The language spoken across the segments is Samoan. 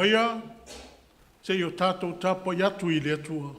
Maia se i o tatou tapuai atu i le Atua.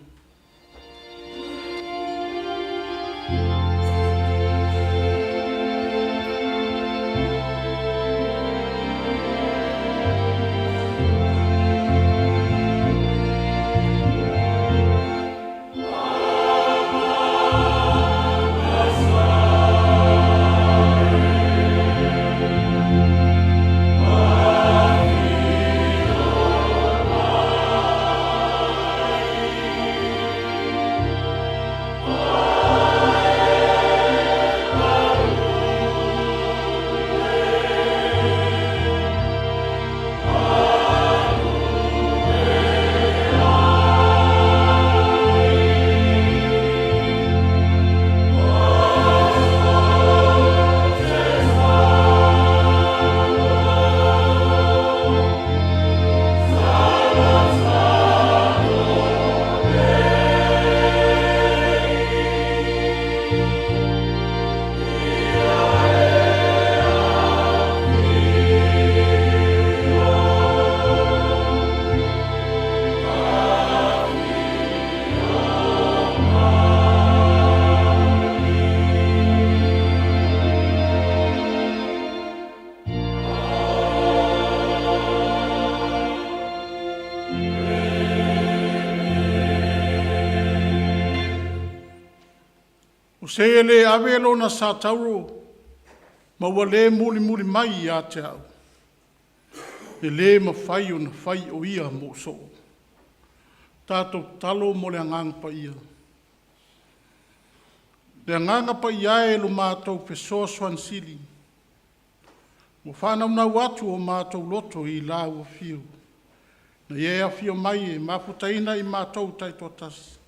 O se e le ave lona sa tauro ma ua le mulimuli mai ia te au, e le mafai ona fai o ia mou soo. Tatou tatalo mo le Agaga Paia. Le Agaga Paia e, lo matou fesoasoani sili, ua faanaunau atu o matou loto i lau afio, ina ia e afio mai e mafutaina i matou taitoatasi,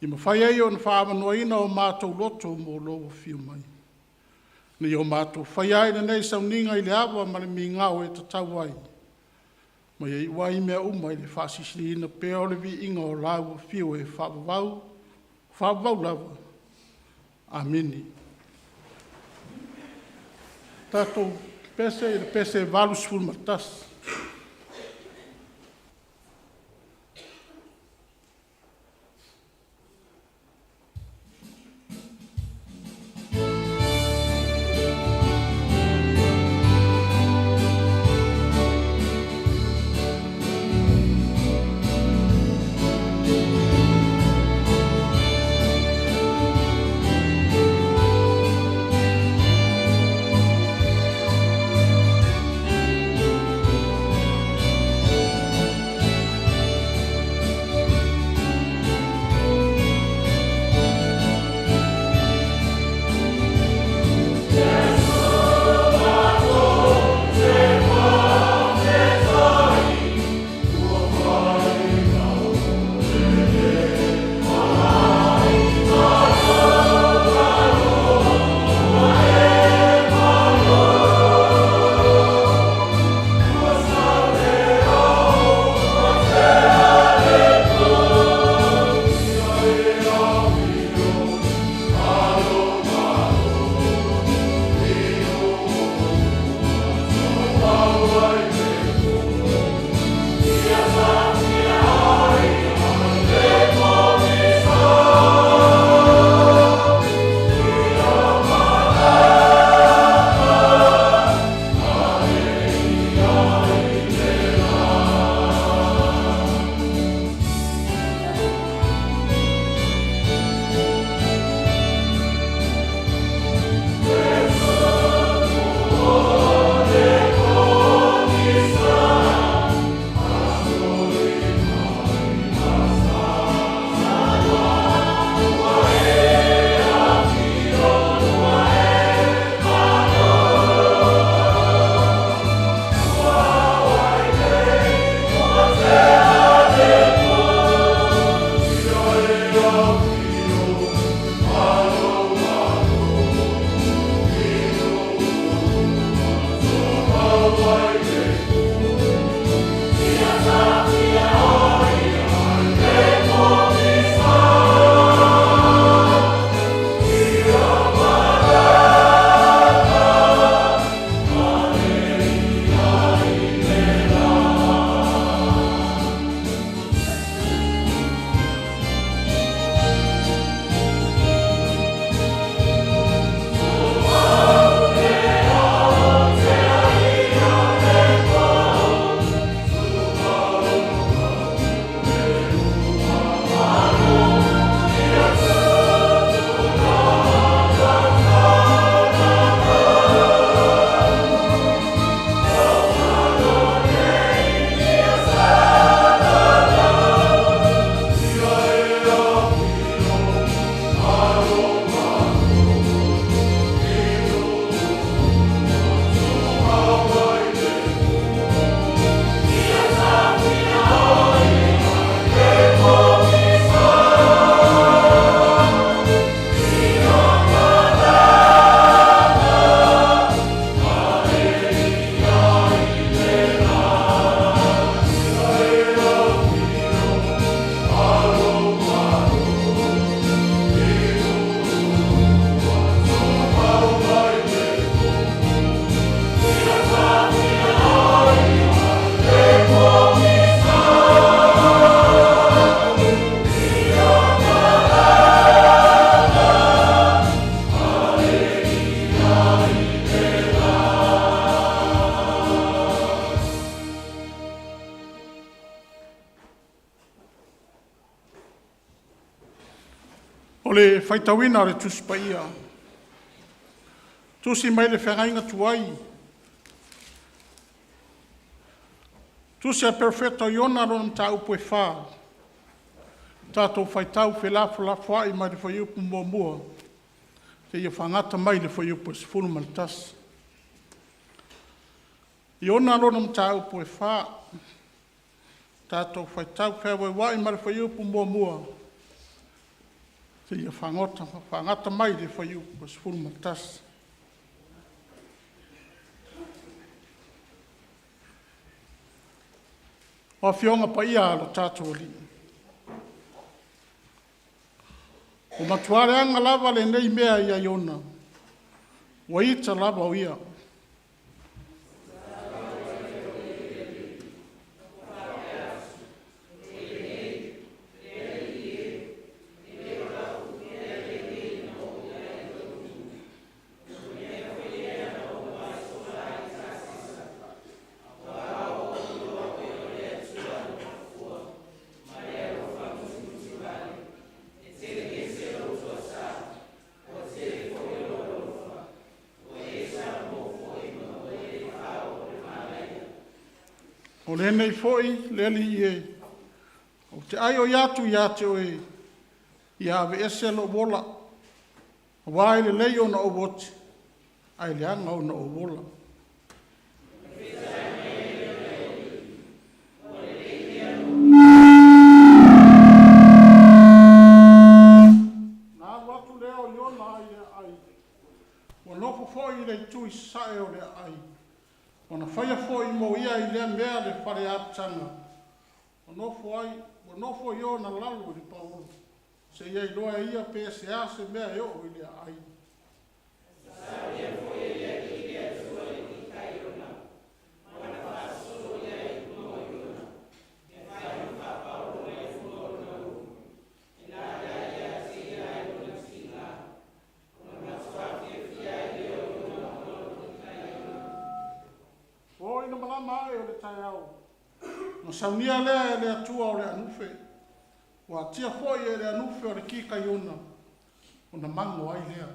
ia mafai ai ona faaavanoaina o matou loto mo lou afio mai, ina ia o matou faia ai lenei sauniga i le ava ma le migao e tatau ai, ma ia iu ai mea uma i le faasilisiliina pea o le viiga o lau afio e faavavau, faavavau lava. Amene. Tatou pese i le pese 81. le faitauina o le Tusi Paia, tusi mai le Feagaiga Tuai, tusi a le Perofeta o Iona lona mataupu e 4, tatou faitau felafolafoai mai le fuaiupu 1 seia fagata mai le fuaiupu e 11. Iona lona mataupu e 4, tatou faitau feavaevae ma le fuaiupu 1 seia fagata mai le fuaiupu e 11. O Afioga Paia a lo tatou Alii, ua matua leaga lava lenei mea ia Iona, ua ita lava o ia. O lenei foi le Alii e, ou te aioi atu ia te Oe, ia aveese lou ola, aua e lelei ona ou oti, ae leaga ona ou ola. Na alu atu lea o Iona ai le aai, ua nofo foi i le itu i sasae o le aai. Ua na faia foi mo ia i lea mea le fale apitaga, ua nofo Iona lalo i le paolo, seia iloa e ia pe sea se mea e oo i le aai. Ua oo ina malama ae o le taeao, ona saunia lea e le Atua o le anufe, ua atia foi e le anufe o le kika Iona, ona mago ai lea.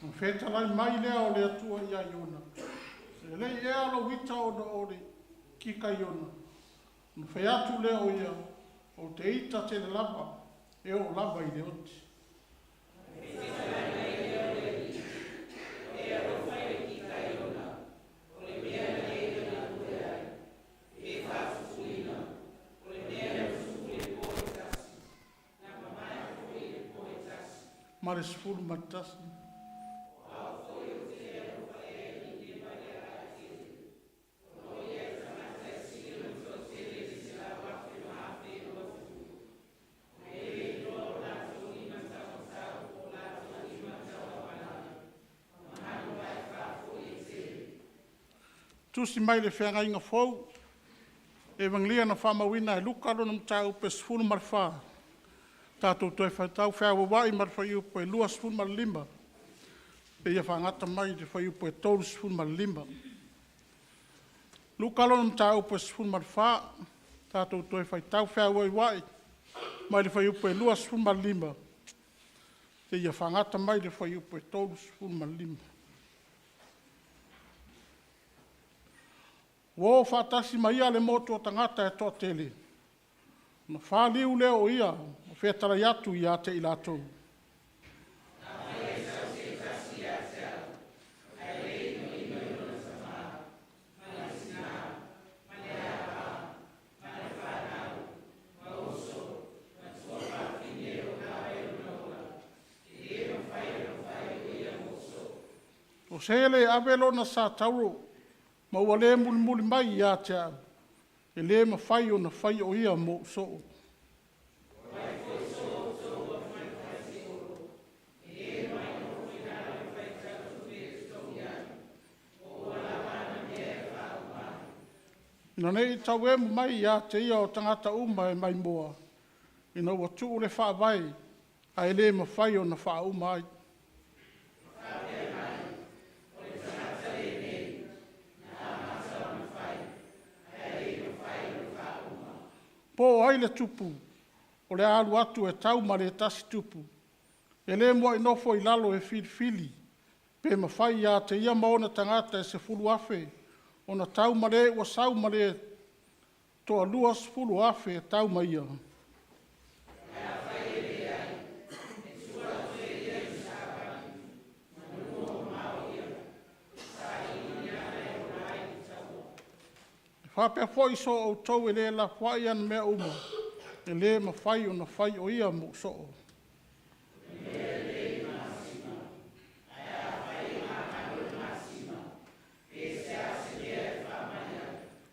Ona fetalai mai lea o le Atua ia Iona, “E lelei ea lou ita ona o le kika Iona?” Ona fai atu lea o ia, “Ou te ita tele lava, e oo lava i le oti.” Ma le 11. Tusi mai le Feagaiga Fou, Evagelia na faamauina e Luka lona mataupu e 14, tatou toe faitau feauauai ma le fuaiupu e 25 seia fagata mai le fuaiupu e 35. Luka lona mataupu e 14, tatou toe faitau feauauai mai le fuaiupu e 25 seia fagata mai le fuaiupu e 35. Ua o faatasi ma ia le motu o tagata e toatele, ona faliu lea o ia ma fetalai atu ia te i latou. O se le ave lona sa tauro ma ua le mulimuli mai ia te au, e le mafai ona fai o ia mo'u soo. Ina ne i tauemu mai ia te ia o tagata uma e maimoa, ina ua tuu le faavae ae le mafai ona faauma ai. Po o ai le tupu o le a alu atu e tau ma le tasi tupu, e le muai nofo i lalo e filifili pe mafai ia te ia ma ona tagata e 10,000 ona tau ma le ua sau ma le toa 20,000 e tau ma ia? E faapea foi so outou e le lafoai ana mea uma, e le mafai ona fai o ia mou soo.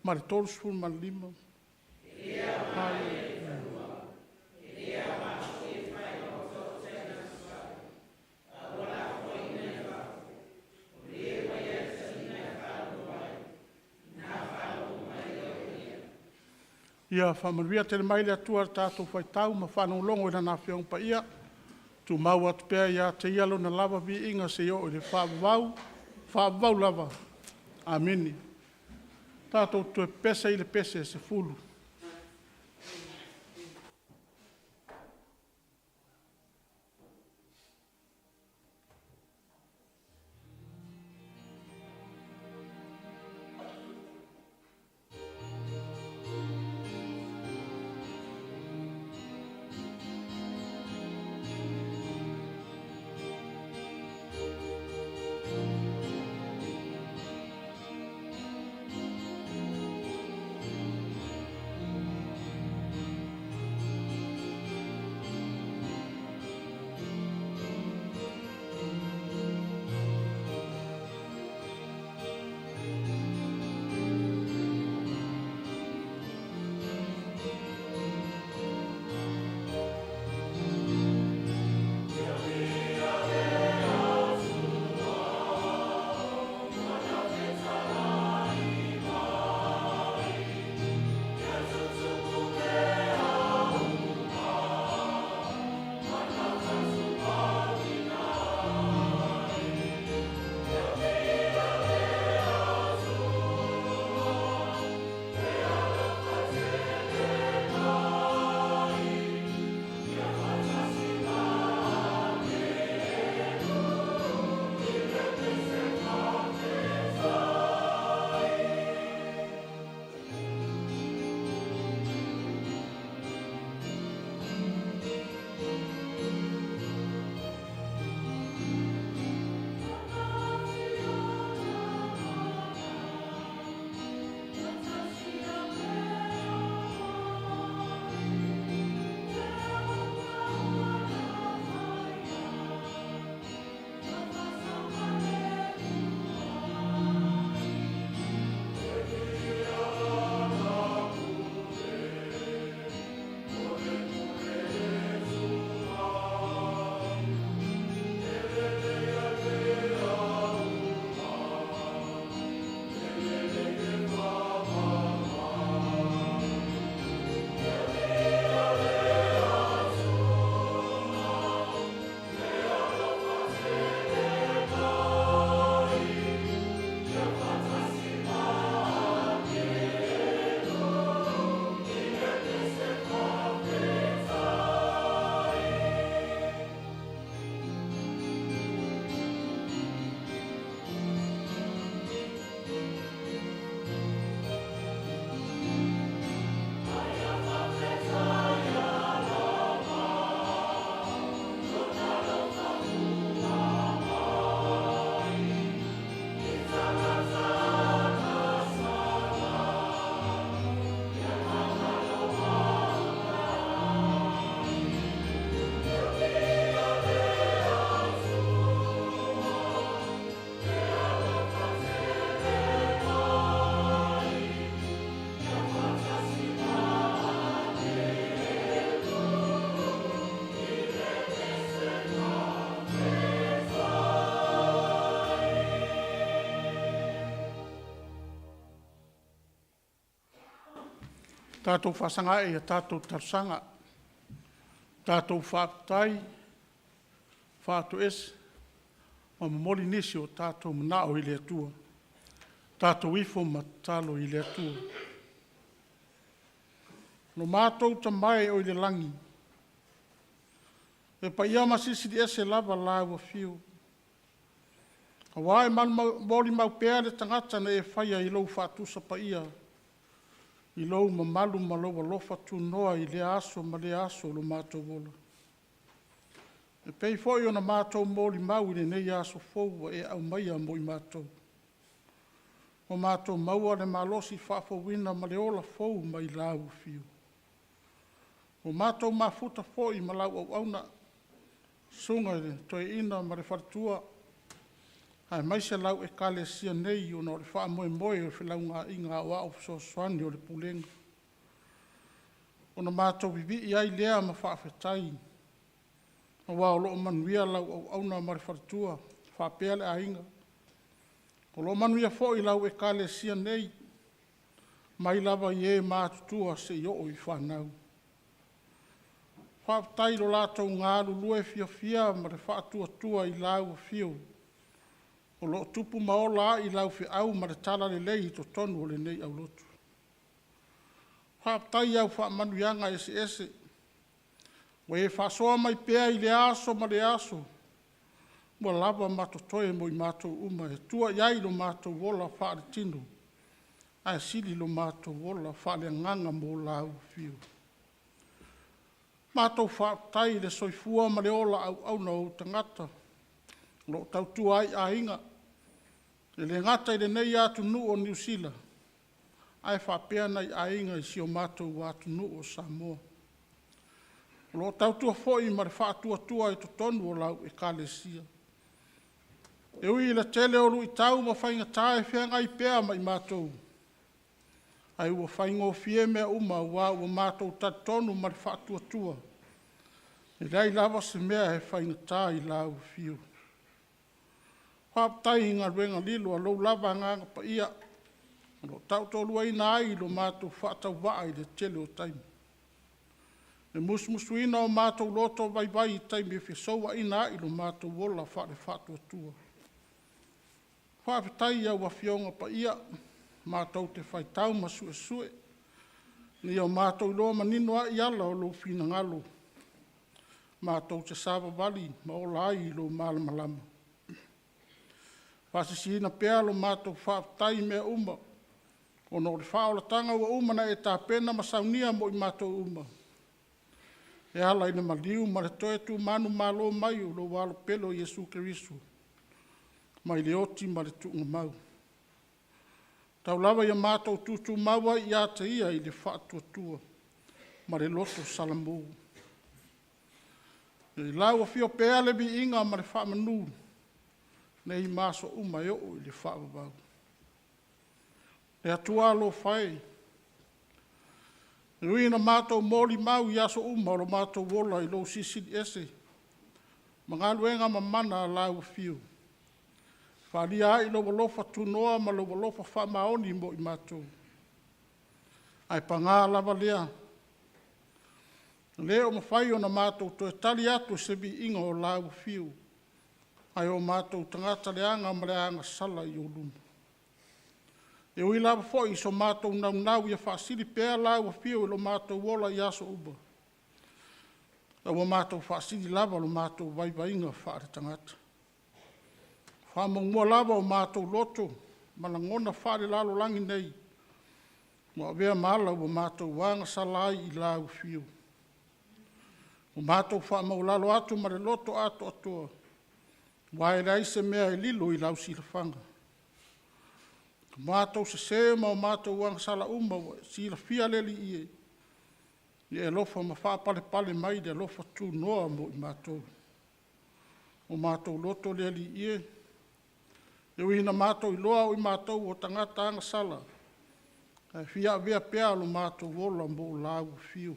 Ma le 35. Ia faamanuia tele mai le Atua i le tatou faitau ma faalogologo i Lana Afioga Paia, tumau atu pea ia te Ia Lona lava viiga seia oo i le faavavau, faavavau lava. Amene. Tatou toe pepese i le pese e 10. Tatou faasaga ae i a tatou talosaga, tatou faafetai, faatoese, ma momoli nisi o tatou manao i le Atua. Tatou ifo ma tatalo i le Atua. Lo matou Tama e oi le lagi, e paia ma silisili ese lava lau Afio, aua e molimau pea le tagata na e faia i lou faatusa paia, i lou mamalu ma lou alofa tunoa i lea aso ma lea aso o lo matou ola. E pei foi ona matou molimau i lenei aso fou ua e aumaia mo i matou, ua matou maua le malosi faafouina ma le ola fou mai lau Afio. Ua matou mafuta foi ma lau auauna, Susuga i le Toeaina ma le faletua, aemaise lau Ekalesia nei ona o le faamoemoe o le Felauaiga Aoao Fesoasoani o le Pulega. Ona matou vivii ai lea ma faafetai, aua o lo o manuia lau auauna ma le faletua faapea le aiga. O lo o manuia foi lau Ekalesia nei, mai lava i e matutua seia oo i fanau. Faafetai i lo latou galulue fiafia ma le faatuatua i lau Afio, o lo o tupu ma ola ai lau feau ma le talalelei i totonu o lenei aulotu. Faafetai i au faamanuiaga eseese ua e faasoa mai pea i lea aso ma lea aso, ua lava ma totoe mo i matou uma e tua i ai lo matou ola faaletino, ae sili lo matou ola faaleagaga mo lau Afio. Matou faafetai i le soifua ma le ola auauna o ou tagata o lo o tautua ai i aiga, e le gata i lenei atunuu o Niu Sila, ae faapea nai aiga i si o matou atunuu o Samoa. O lo o tautua foi ma le faatuatua i totonu o lau Ekalesia. E ui i le tele o luitau ma faigata e feagai pea ma i matou, ae ua faigofie mea uma aua ua matou talitonu ma le faatuatua, e leai lava se mea e faigata i lau Afio. Faafetai i galuega lilo a lou lava Agaga Paia o lo o tautoaluaina ai lo matou faatauvaa i le tele o taimi. Le musumusuina o matou loto vaivai i taimi e fesouaina ai lo matou ola faale-faatuatua. Faafetai i au Afioga Paia, matou te faitau ma suesue ina ia matou iloa manino ai ala o lou finagalo, matou te savavali ma ola ai i lou malamalama. Faasisiina pea lo matou faafetai i mea uma ona o le faaolataga ua uma ona e tapena ma saunia mo i matou uma, e ala i le maliu ma le toe tumanumalo mai o lou Alo pele o Iesu Keriso mai le oti ma le tuugamau. Tau lava ina matou tutumau ai ia te Ia i le faatuatua ma le loto salamu. Ia i lau Afio pea le viiga ma le faamanu nei ma aso uma e oo i le faavavau. Le Atua alofa e, e ui ina matou molimau i aso uma o lo matou ola i lou Silisili Ese ma galuega mamana a lau Afio, e faaalia ai lou alofa tunoa ma lou alofa faamaoni mo i matou, ae paga lava lea, e le o mafai ona matou toe tali atu i se viiga o lau Afio, ae o matou tagata leaga ma le agasala i ou luma. E ui lava foi i so matou naunau ia faasili pea lau Afio i lo matou ola i aso uma, a ua matou faasili lava lo matou vaivaiga faaletagata. Faamuamua lava o matou loto ma lagona faalelalolagi nei, ua avea ma ala ua matou agasala ai i lau Afio. Ua matou faamaualalo atu ma le loto atoatoa, aua e leai se mea e lilo i lau silafaga. O matou sese ma o matou agasala uma ua e silafia le Alii e, ia e alofa ma faapalepale mai le alofa tunoa mo i matou. Ua matou loto le Alii e, e ui ina matou iloa o i matou o tagata agasala, ae fia avea pea lo matou ola mo lau Afio.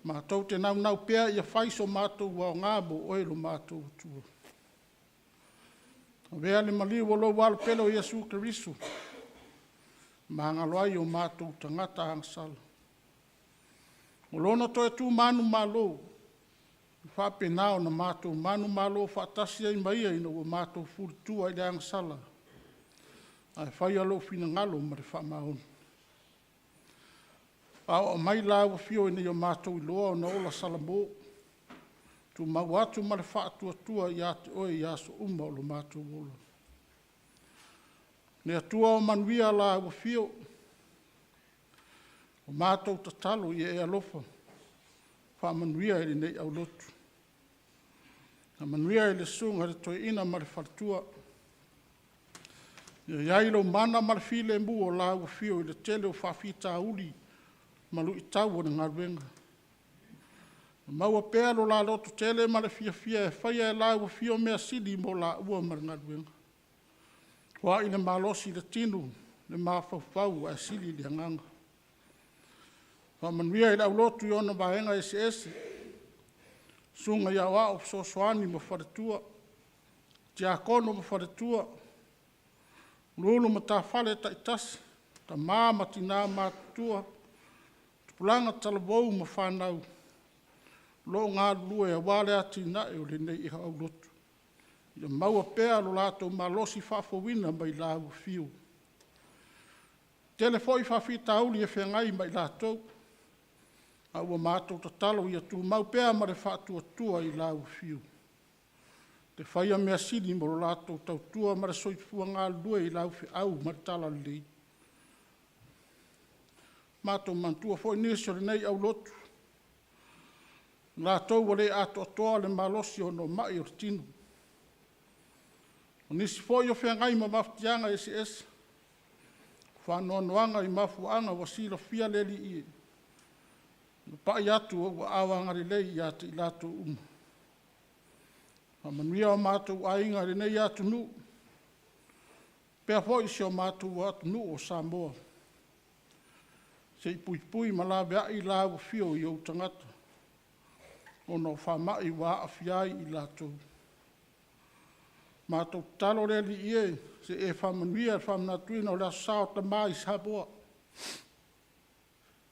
Matou te naunau pea ia fai so matou aoga mo oe lo matou Atua. Avea le maliu o lou Alo pele o Iesu Keriso magalo ai o matou tagata agasala. O Lona toe tu manumalo, ua faapena ona matou manumalo faatasi ai ma Ia ina ua matou fulitua i le agasala ae faia Lou finagalo ma le faamaoni. Faaoo mai Lau Afio ina ia matou iloa ona ola salamo, tumau atu ma le faatuatua ia te Oe i aso uma o lo matou ola. Le Atua o manuia Lau Afio, ua matou tatalo ia e alofa faamanuia i lenei aulotu. Faamanuia i le susuga i le toeaina ma le faletua. Ia i ai lou mana ma le filemu o Lau Afio i le tele o faafitauli ma luitau o le galuega. Ia maua pea lo la lototele ma le fiafia e faia e lau Afio mea sili mo laua ma le galuega. Foai le malosi i le tino, le mafaufau ae sili le agaga. Faamanuia i le aulotu i ona vaega eseese, susuga i aoao fesoasoani ma faletua, tiakono ma faletua, uluulu matafale taitasi, tama ma tina matutua, tupulaga talavou ma fanau o lo o galulue aua le atinae o lenei aulotu. Ia maua pea lo latou malosi faafouina mai lau Afio. E tele foi faafitauli e feagai ma i latou, a ua matou tatalo ia tumau pea ma le faatuatua i lau Afio e faia mea sili mo le latou tautua ma le soifua galulue i lau feau ma le talalelei. Matou manatua foi nisi o lenei aulotu, o latou ua le atoatoa le malosi ona o mai o le tino. O nisi foi o feagai ma mafatiaga eseese, o faanoanoaga i mafuaaga ua silafia le Alii e, e pai atu ou aao agalelei ia te i latou uma. Faamanuia o matou aiga i lenei atunuu, faapea foi si o matou atunuu o Samoa. Se i puipui ma laveai lau afio i ou tagata ona o faamai ua aafia ai i latou. Matou tatalo le Alii e, se i e faamanuia i le faamanatuina o le Aso Sa o Tama i Samoa.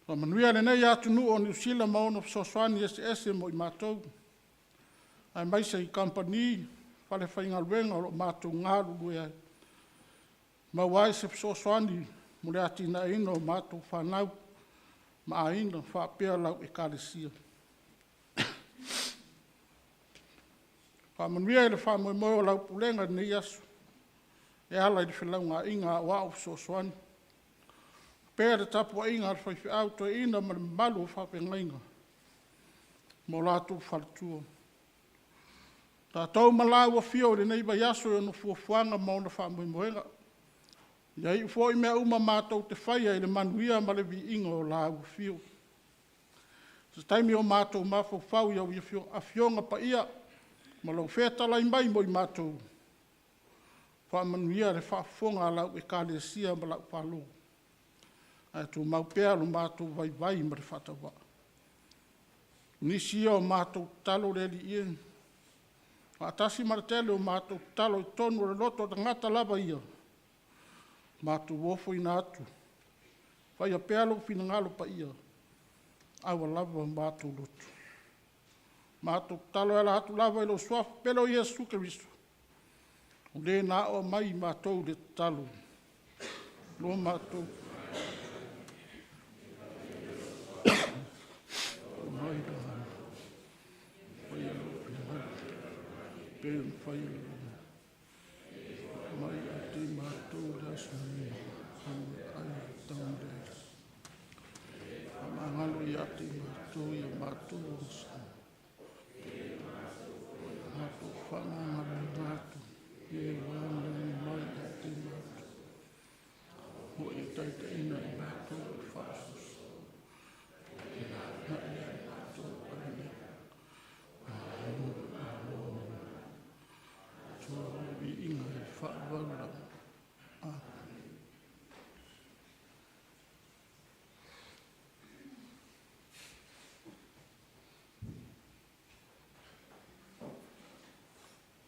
Faamanuia lenei atunuu o Niu Sila ma ona fesoasoani eseese mo i matou, aemaise i kamupani, falefaigaluega o lo o matou galulue ai, maua ai se fesoasoani mo le atinaeina o matou fanau ma aiga faapea lau Ekalesia. Faamanuia i le faamoemoe o lau pulega i lenei aso e ala i le felaugaaiga a aoao fesoasoani. Faapea le tapuaiga a le faifeau toeaina ma le mamalu o faafeagaiga ma o latou faletua. Tatou ma lau afio i lenei vaiaso i ona fuafuaga ma ona faamoemoega. Ia iu foi mea uma matou te faia i le manuia ma le viiga o lau afio. O se taimi o matou mafaufau i au Afioga Paia ma lou fetalai mai mo i matou, faamanuia le faafofoga a lau Ekalesia ma lau Malo, ae tumau pea lo matou vaivai ma le faatauvaa. O nisi ia o matou tatalo le Alii e, faatasi ma le tele o matou tatalo i totonu o le loto tagata lava ia, matou ofoina atu, faia pea lou finagalo paia, aua lava lo matou loto. Matou tatalo e ala atu lava i lou suafa pele o Iesu Keriso, o Le na aoao mai i matou i le tatalo, lo matou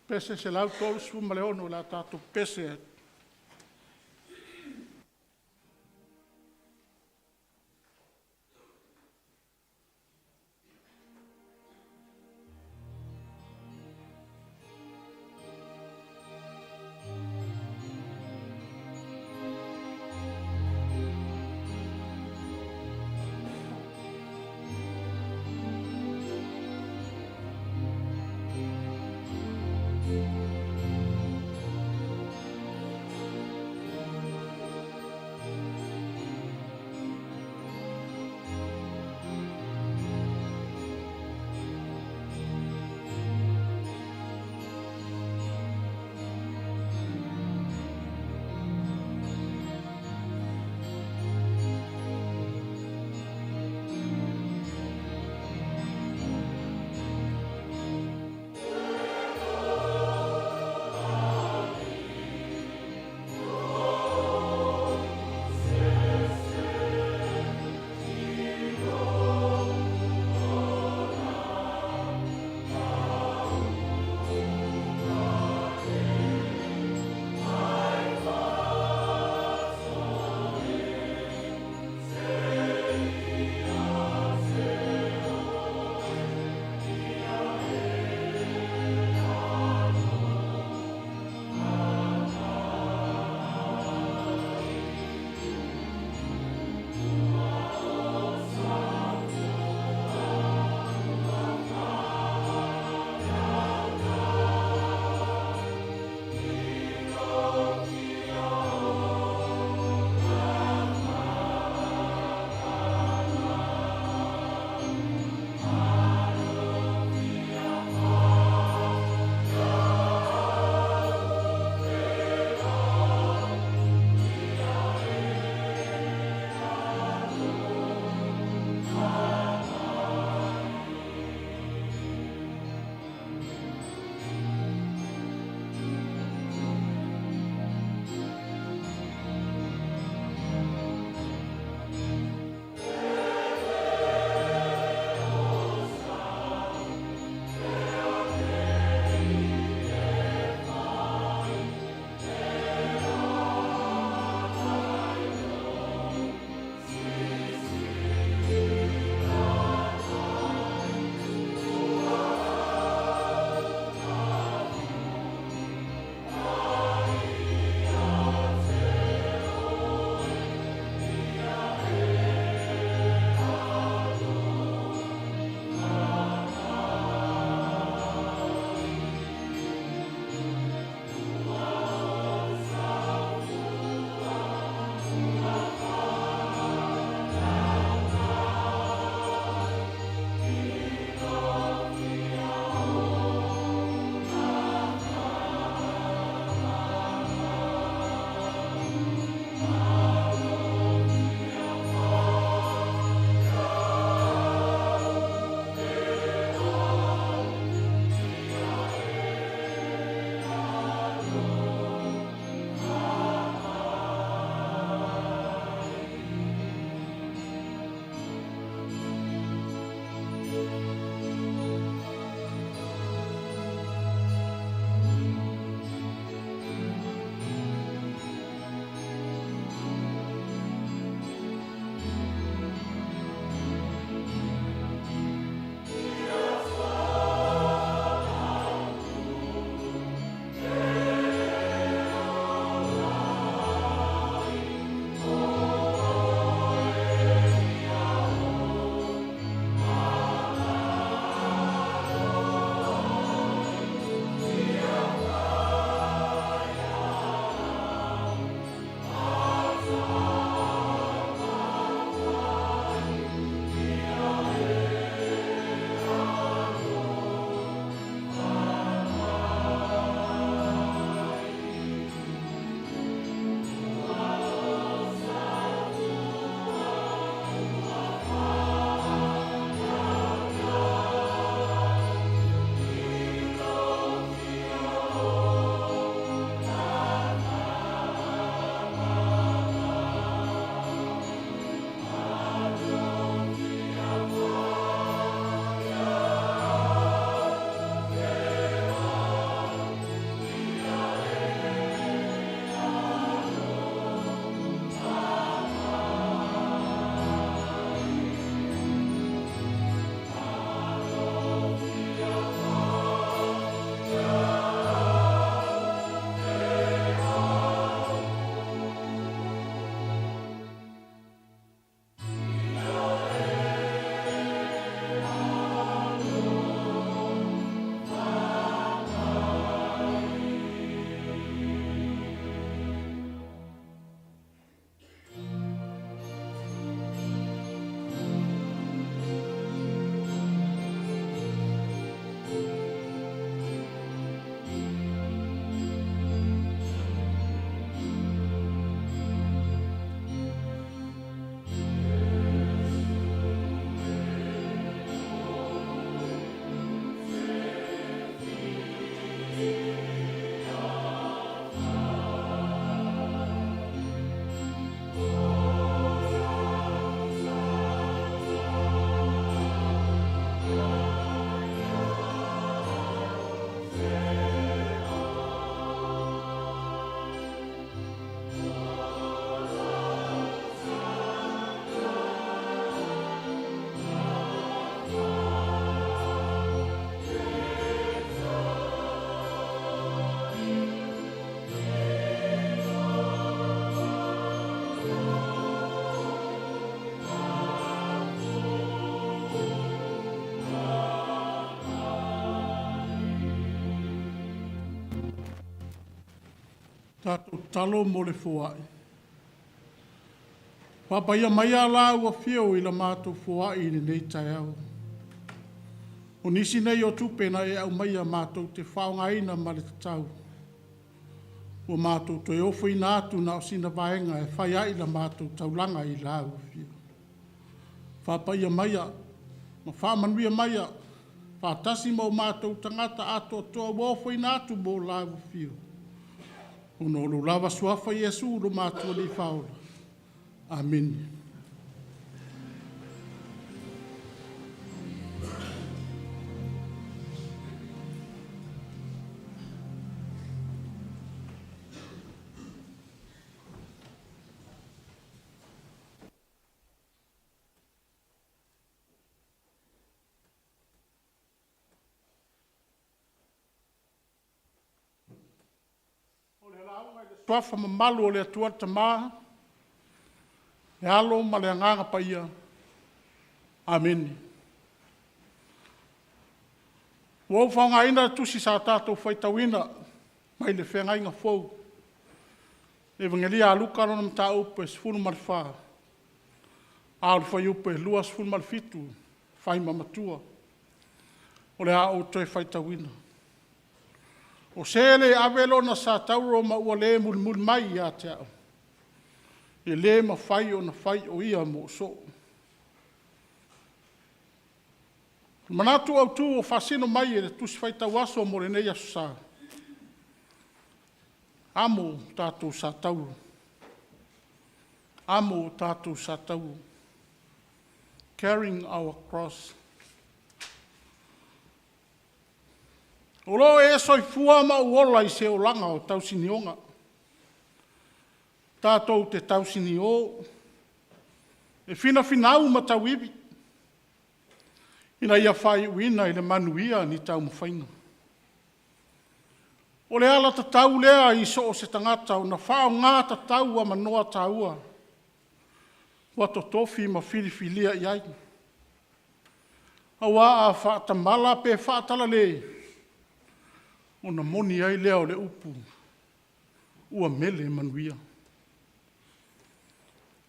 Pese 136 o le a tatou pepese ai. Tatou tatalo mo le foai. Faapaia maia la ua afio i la matou foai i lenei taeao. O nisi nei o tupe na e aumaia matou te faaaogaina ma le tatau, ua matou toe ofoina atu na o sina vaega e fai ai la matou taulaga i lau Afio. Faapaia maia ma faamanuia maia faatasi ma o matou tagata atoatoa ua ofoina atu mo lau Afio, ona o lou lava Suafa Iesu lo matou Alii Faaola. Amene. Suafa mamalu o le Atua le Tama, le Alo ma le Agaga Paia. Amene. Ua ou faaaogaina le tusi sa tatou faitauina mai le Feagaiga Fou, le Evagelia a Luka lona mataupu e 14, a o le fuaiupu e 27, fai ma matua. O le a ou toe faitauina. O se e le ave lona sa tauro ma ua le mulimuli mai ia te au, e le mafai ona fai o ia ma ou soo. O le manatu autu ua faasino mai e le Tusi Faitau Aso mo lenei Aso Sa, amo tatou sa tauro, amo tatou sa tauro, carrying our cross. O lo o e soifua ma ou ola i se olaga o tausinioga, tatou te tausinio, e finafinau ma tauivi, ina ia faaiuina i le manuia ni taumafaiga. O le alatatau lea i so o se tagata ona faaaoga tatau avanoa taua ua totofi ma filifilia i ai, aua a faatamala pe faatalale, ona moni ai lea o le upu, ua mele manuia.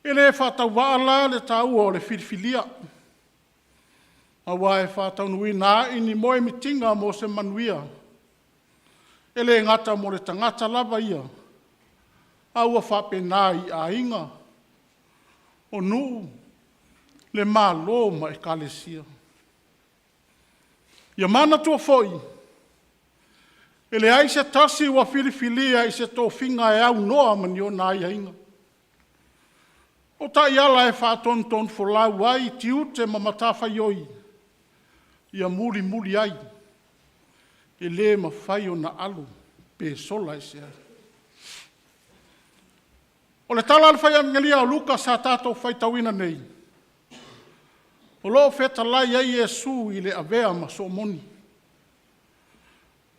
E le faatauvaa la le taua o le filifilia, aua e faataunuuina ai ni moemitiga mo se manuia, e le gata mo le tagata lava ia, a ua faapena i aiga, o nuu, le Malo ma Ekalesia. Ia manatua foi, e leai se tasi ua filifilia i se tofiga e aunoa ma ni ona aiaiga. O taiala e faatonutonufolau ai tiute ma matafaioi ia mulimuli ai, e le mafai ona alo pe sola ese ai. O le tala a le fai Apegilia a Luka sa tatou faitauina nei, o lo o fetalai ai Iesu i le avea ma soomoni.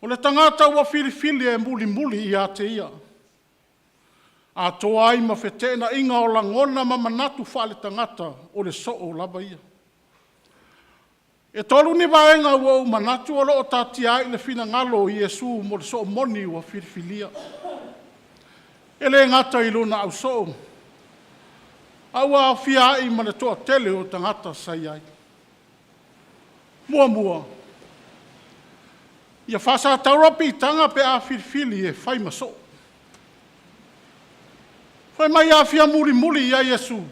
O le tagata ua filifili e mulimuli ia te ia, atoa ai ma feteenaiga o lagona ma manatu faaletagata, o le soo lava ia. E tolu ni vaega ua ou manatu o lo o taatia ai le finagalo o Iesu mo le soomoni ua filifilia. E le gata i lona ausoo, a ua aofia ai ma le toatele o tagata sa i ai. Muamua, ia faasatauro piitaga pe a filifili e fai ma soo. Fai mai a fia mulimuli i ai Iesu,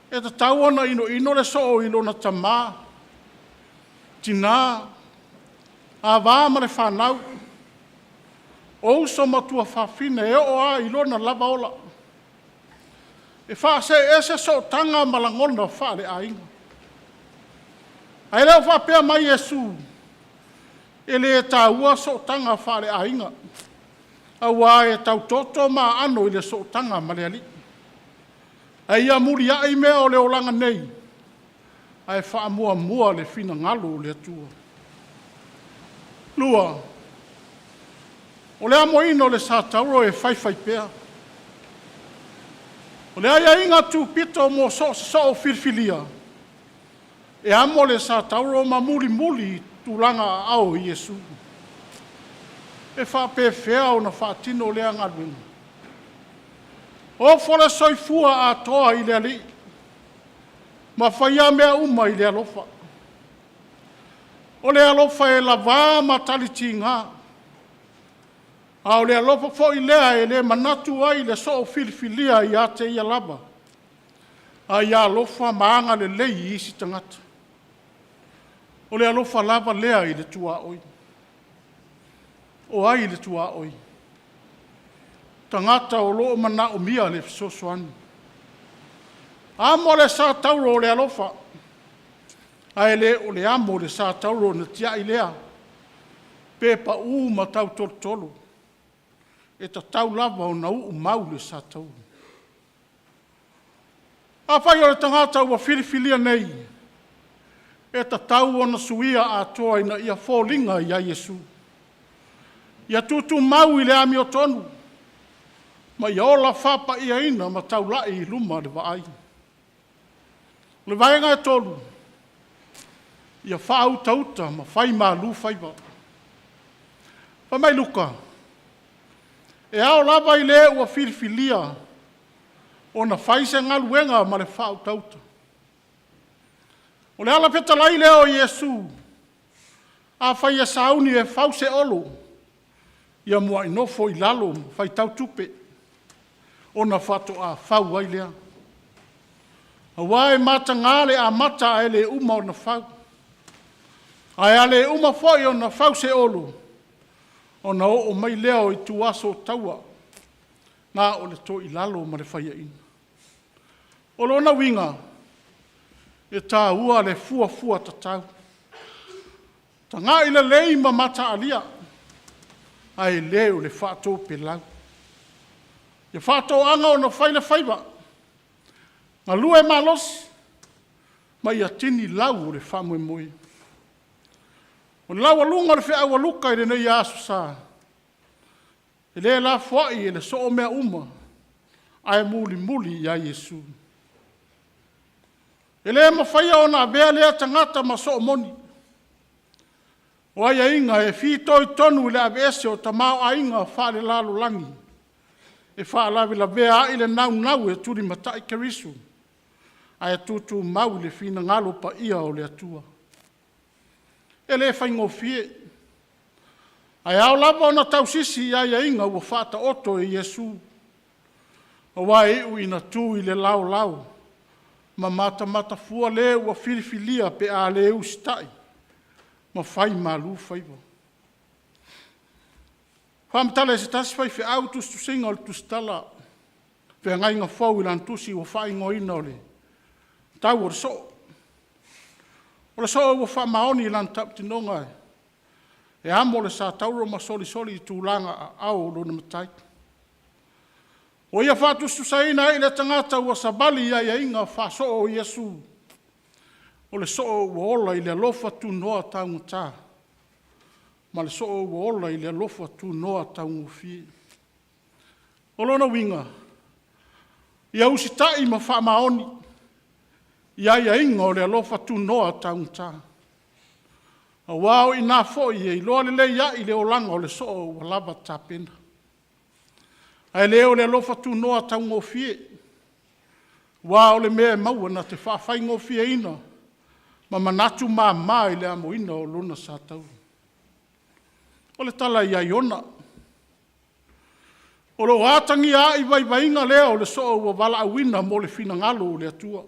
e tatau ona inoino le soo i lona tama, tina, ava ma le fanau, o uso ma tuafafine, e oo lava i lona lava ola. E faasee ese sootaga ma lagona faaleaiga. Ae le o faapea mai Iesu, e le taua sootaga faaleaiga, aua e tau toto ma aano i le sootaga ma le Alii. A ia muliai mea o le olaga nei, ae faamuamua le finagalo o le Atua. Lua, o le amoina o le sa tauro e faifaipea. O le aiaiga tupito mo so o se soo filifilia, e amo le sa tauro ma mulimuli i tulaga aao o Iesu. E faapefea ona faatino lea galuega? Ofo le soifua atoa i le Alii ma faia mea uma i le alofa. O le alofa e lava ma talitiga, a o le alofa foi lea e le manatu ai le soo filifilia ia te ia lava, a ia alofa ma agalelei i isi tagata. O le alofa lava lea i le tuaoi. O ai le tuaoi? Tagata o lo o manaomia le fesoasoani. Amo le sa tauro o le alofa, ae le o le amo o le sa tauro ona tiai lea, pe pau ma tau tolotolo, e tatau lava ona uu mau le sa tauro. Afai o le tagata ua filifilia nei, e tatau ona suia atoa ina ia foliga ia Iesu, ia tutumau i le amiotonu, ma ia ola faapaiaina ma taulai i luma le vaai. O le vaega e 3, ia faautauta ma fai malu faiva. Fai mai Luka, “E ao lava i le ua filifilia ona fai se galuega ma le faautauta.” O le ala fetalai lea o Iesu, afai e sauni e fau se olo, ia muai nofo i lalo ma faitau tupe, ona faatoa fau ai lea. Aua e mataga le amata ae le uma ona fau. Ae a le uma foi ona fau se olo, ona oo mai lea o ituaso o taua, na o le toilalo ma le faiaina. O lona uiga, e taua le fuafua tatau. Tagai lelei ma mataalia, ae le o le faatopelau. Ia faatoaga ona fai le faiva, galue malosi, ma ia tini lau o le faamoemoe. O le laualuga o le feau a Luka i lenei Aso Sa, e le lafoai e le soo mea uma, ae mulimuli ia Iesu. E le mafaia ona avea lea tagata ma soo moni. O aiaiga e fitoitonu i le aveese o tamaoaiga faalelalolagi e faalavelavea ai le naunau e tulimatai Keriso ae tutumau i le finagalo paia o le Atua. E le faigofie, ae ao lava ona tausisi i aiaiga ua faataoto e Iesu, aua e iu ina tu i le laolao ma matamata fua le ua filifilia pe a le usitai ma fai malu faiva. Faamatala e se tasi faifeau tusitusiga o le Tusitala Feagaiga Fou i lana tusi ua faaigoaina o le Tau o le Soo. O le soo ua faamaoni i lana tautinoga e amo le sa tauro ma solisoli i tulaga aao o lona matai. Ua ia faatusatusaina ai le tagata ua savali i aiaiga faa-soo o Iesu, o le soo ua ola i le alofa tunoa taugata ma le soo ua ola i le alofa tunoa taugofie. O lona uiga, ia usitai ma faamaoni i aiaiga o le alofa tunoa taugata, aua o i ina foi e iloa lelei ai le olaga o le soo ua lava tapena, ae le o le alofa tunoa taugofie, aua o le mea e maua na te faafaigofieina ma manatu mama i le amoina o lona sa tauro. O le tala ia Iona, o lo o atagia ai vaivaiga lea o le soo ua valaauina mo le finagalo o le Atua,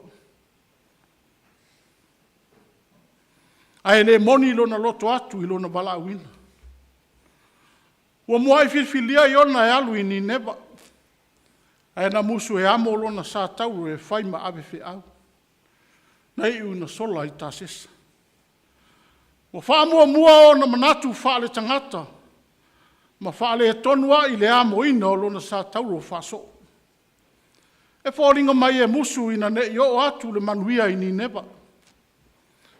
ae le moni lona loto atu i lona valaauina. Ua muai filifilia Iona e alu i Nineva, ae na musu e amo lona sa tauro e fai ma ave feau, na iu ina sola i Tasesa. Ua faamuamua ona manatu faale-tagata ma faaletonu ai le amoina o lona sa tauro faa-soo. E foliga mai e musu ina ne i oo atu le manuia i Nineva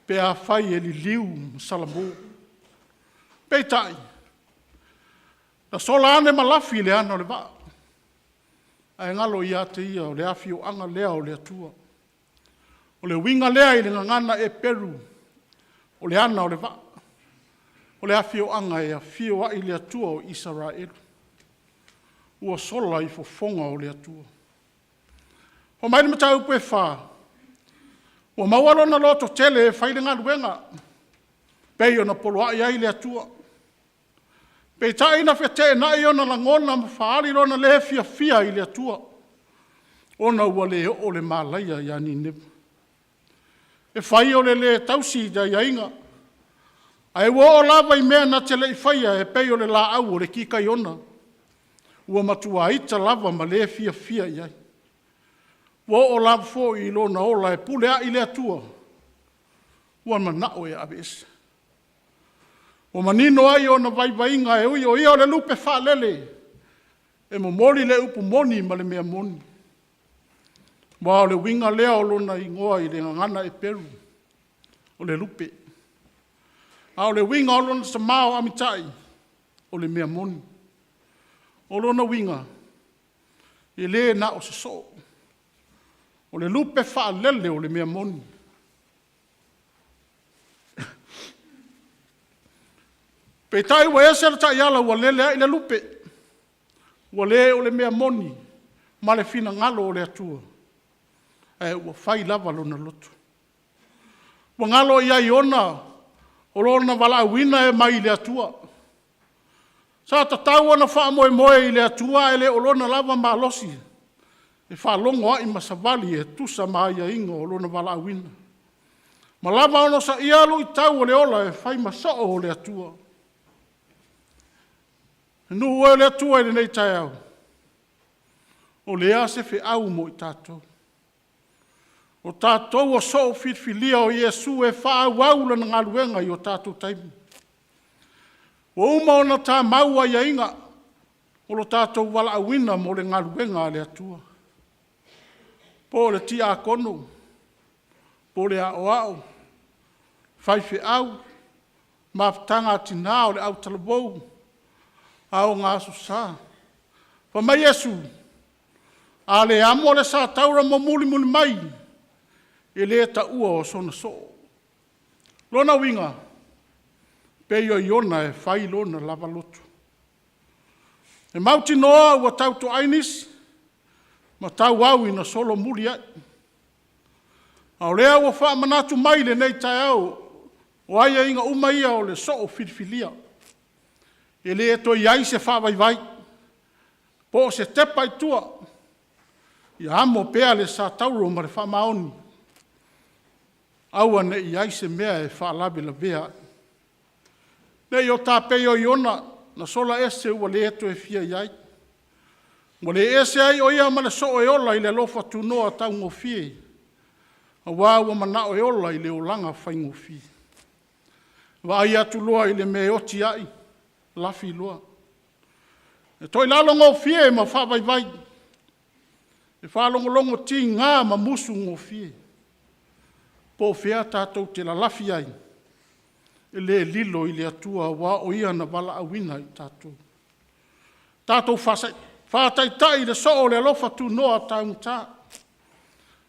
pe afai e liliu ma salamo. Peitai, na sola ane ma lafi le ana o le vaa, ae galo ia te ia o le afioaga lea o le Atua. O le uiga lea i le gagana Eperu, o le ana o le vaa. O le afioaga e afio ai le Atua o Isaraelu, ua sola i fofoga o le Atua. Fai mai le mataupu e 4, ua maua lona lototele e fai le galuega, pei ona poloai ai le Atua. Peitai na feteenai ona lagona ma faaali lona le fiafia i le Atua, ona ua le oo le malaia ia Nineva. E fai o le lē tausi i aiaiga, ae ua oo lava i mea na te le i faia e pei o le laau o le kitaiona, ua matua ita lava ma le fiafia i ai. Ua oo lava foi i lona ola e pule ai i le Atua, ua manao e aveese. Ua manino ai ona vaivaiga, e ui o ia o le lupe faalele e momoli le upu moni ma le mea moni. Aua o le uiga lea o lona igoa i le gagana Eperu, o le lupe. A o le uiga o lona tama o Amitai, o le mea moni. O lona uiga, e le na o se soo, o le lupe faalele o le mea moni. Peitai ua ese le taiala ua lele ai le lupe, ua le o le mea moni ma le finagalo o le Atua, ae ua fai lava lona loto. Ua galo ia Iona o lona valaauina e mai le Atua. Sa tatau ona faamoemoe i le Atua ae le o lona lava malosi e faalogo ai ma savali e tusa ma aiaiga o lona valaauina, ma lava onosaia luitau o le ola e fai ma soo o le Atua. Le nuu e o le Atua i lenei taeao, o le a se feau mo i tatou? O tatou o soo filifilia o Iesu e faaauau Lana galuega i o tatou taimi. Ua uma ona tamau aiaiga o lo tatou valaauina mo le galuega a le Atua. Po o le tiakono, po o le aoao, faifeau, mafutaga a tina, o le autalavou, Aoga Aso Sa. Fai mai Iesu, a le amo le sataura ma mulimuli mai, e le taua o sona soo. O lona uiga, pei o Iona e fai lona lava loto. E mautinoa ua tautoai nisi ma tauau ina solomuli ai. A o lea ua faamanatu mai i lenei taeao, o aiaiga uma ia o le soo filifilia. E le toe i ai se faavaivai po o se tepa i tua. Ia amo pea le satauro ma le faamaoni, aua ne i i ai se mea e faalavelavea ai. Ne i o ta pei o Iona na sola ese ua le toe fia i ai, ua le ese ai o ia ma le soo e ola i le alofa tunoa taugofie, aua ua manao e ola i le olaga faigofie. Vaai atu loa i le mea e oti ai, lafi loa. E toilalo gofie ma faavaivai, e faalogologo tiga ma musu gofie. Po o fea tatou te lalafi ai, e le lilo i le Atua aua o Ia na valaauina i tatou. Tatou faataitai i le soo o le alofa tunoa taugata,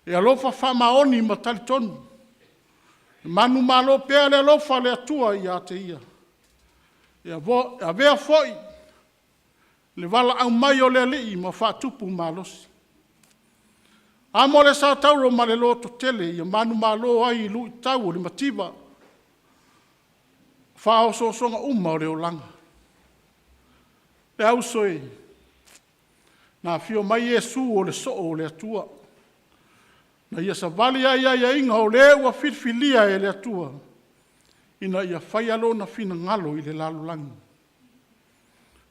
e alofa faamaoni ma talitonu. E manumalo pea le alofa o le Atua ia te ia. E avea foi le valaau mai o le Alii ma faatupu malosi. Amo le satauro ma le lototele ia manumalo ai i luitau o le mativa, faaosoosoga uma o le olaga. Le auso e, na afio mai Iesu o le Soo o le Atua, na ia savali ai i aiaiga o le ua filifilia e le Atua ina ia faia Lona finagalo i le lalolagi.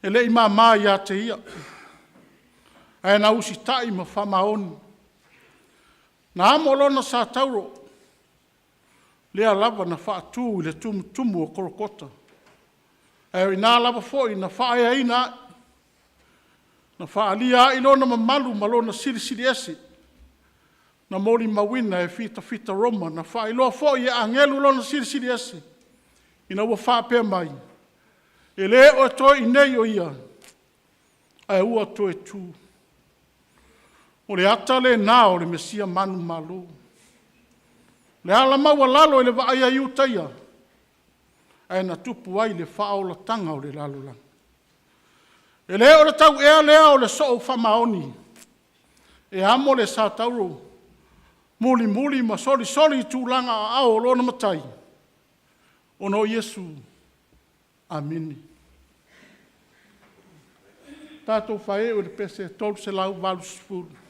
E le i mama ia te Ia, ae na usitai ma faamaoni. Na amo lona satauro, lea lava na faatu i le tumutumu o Kolokota, ae o i ina lava foi na faaeaina ai, na faaalia ai lona mamalu ma lona silisili ese, na molimauina e fitafita Roma, na faailoa foi e agelu lona Silisili Ese, ina ua faapea mai, “E le o toe i inei o Ia, ae ua toe tu.” O le ata lena o le Mesia manumalo, o le ala maualalo i le vaai a Iutaia. ae na tupu ai le faaolataga o le lalolagi. E le o le tau ea lea o le soo faamaoni e amo le satauro mulimuli ma solisoli i tulaga aao o lona Matai? Ona o Iesu. Amene. Tatou faaiu i le pese 380.